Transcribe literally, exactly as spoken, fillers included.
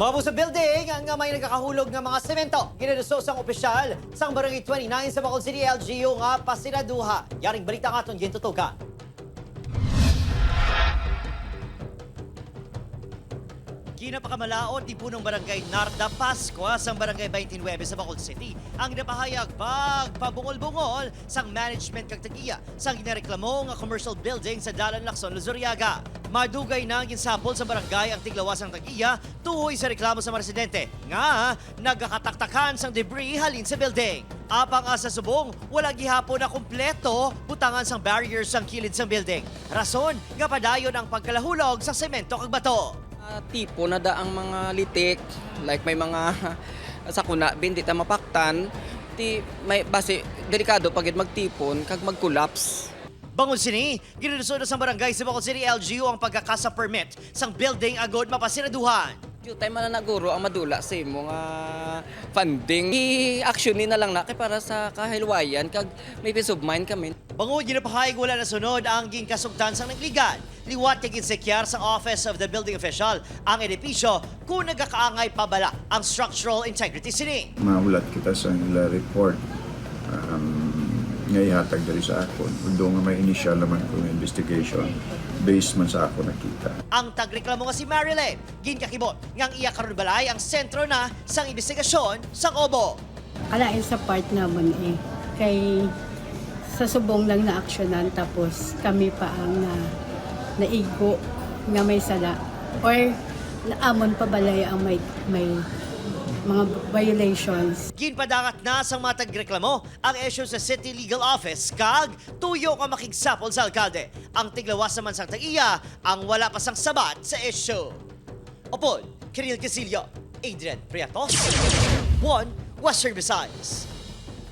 Pabos sa building nga may nagakahulog nga mga semento, ginaduso sang opisyal sang Barangay twenty-nine sa Bacolod City L G U nga pasiraduha. Yaring balita nga aton gintutukan. Ginapakamalaot ni Punong Barangay Narda Pascua sang Barangay twenty-nine sa Bacolod City ang napahayag pagpabungol-bungol sang management kag tag-iya sang ginareklamo nga commercial building sa Dalan Lacson, Luzuriaga. Madugay na ang ginsapol sa barangay ang tiglawas sang tag-iya tuhoy sa reklamo sa mga residente nga nagakataktakan sang debris halin sa building. Apang sa subong, wala gihapon na kompleto butangan sang barrier sang kilid sang building, rason nga padayon ang pagkalahulog sa semento kag bato. Ah, tipo na da ang mga litik, like may mga sakuna bin di ta mapaktan, ti may basi delikado pa gid magtipon kag mag-collapse. Bangod sini, ginaduso na sang barangay sa Bacolod City L G U ang pagkakasa permit sang building agod mapasiraduhan. Diyutay man na guro ang madula sa imo nga funding. I-action ni na lang na kay para sa kahilwayan kag may peace of mind kami. Bangod ginapahayag wala nasunod ang ginkasugtan sang nagligad. Liwat kay ginsekyar sa Office of the Building Official ang edipisyo kung nagakaangay pa bala ang structural integrity sini. Mahulat kita sa ila report um, nga ihatag diri sa akon. Although nga may initial naman ko nga investigation based man sa ako nakita. Ang tagreklamo nga si Marilyn, ginkakibot nga ang iya karon balay ang sentro na sang imbestigasyon sang obo. Kalain sa part namon eh. Kay sa subong lang naaksyonan tapos kami pa ang na naigo nga may sala or amon pa balay ang may may mga violations. Ginpadangat na sang mga tagreklamo ang isyu sa City Legal Office kag tuyo nga makigsapol sa alkalde. Ang tiglawas naman sang tag-iya ang wala pa sang sabat sa isyu. Upod, Kiril Casillo, Adrian Priatos, One Western Visayas.